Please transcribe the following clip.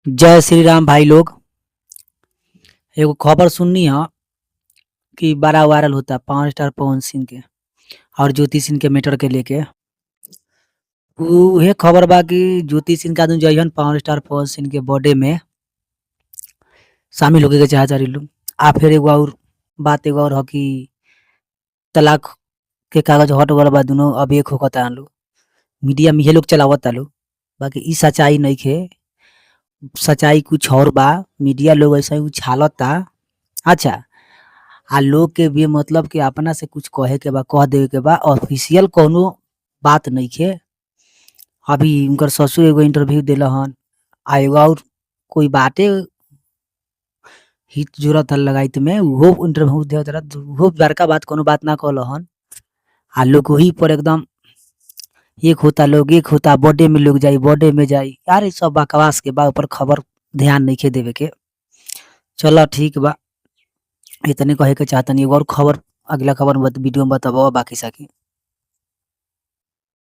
जय श्री राम भाई लोग। एगो खबर सुननी ह कि बड़ा वायरल होता पावर स्टार पवन सिंह के और ज्योति सिंह के मैटर के लेके। उहे खबर बा कि ज्योति सिंह के आदमी जइहन पावर स्टार पवन सिंह के बर्थडे में शामिल होखे के चाहतारी लोग। आ फिर एगो और बात एगो और ह कि तलाक के कागज हट गइल बा, दुनो अब एक होखतारन लोग। मीडिया में इहे लोग चलावता लोग, बाकी इ सच्चाई नइखे। सच्चाई कुछ और बा, मीडिया लोग ऐसे ही उछालता। अच्छा, आ लोग के भी मतलब कि अपना से कुछ कहे के बा कह देवे के बा, ऑफिशियल कौनो बात नइखे। अभी उनकर ससुर एगो इंटरव्यू देलहन आ एगो और कोई बाटे हित जुड़त लगाइत में उहो इंटरव्यू देवत रहा, उहो बड़का बात कोनो बात ना कहलहन। आ लोग वही पर एकदम एक होता लोग, एक होता बर्थडे में लोग जाई, बर्थडे में जाई। यार इ सब बकवास के बा, ऊपर खबर ध्यान नइखे देवे के। चलो ठीक बा, इतने कहे के चाहतनी। एगो और खबर अगला खबर वीडियो में बताबो बाकी साकी।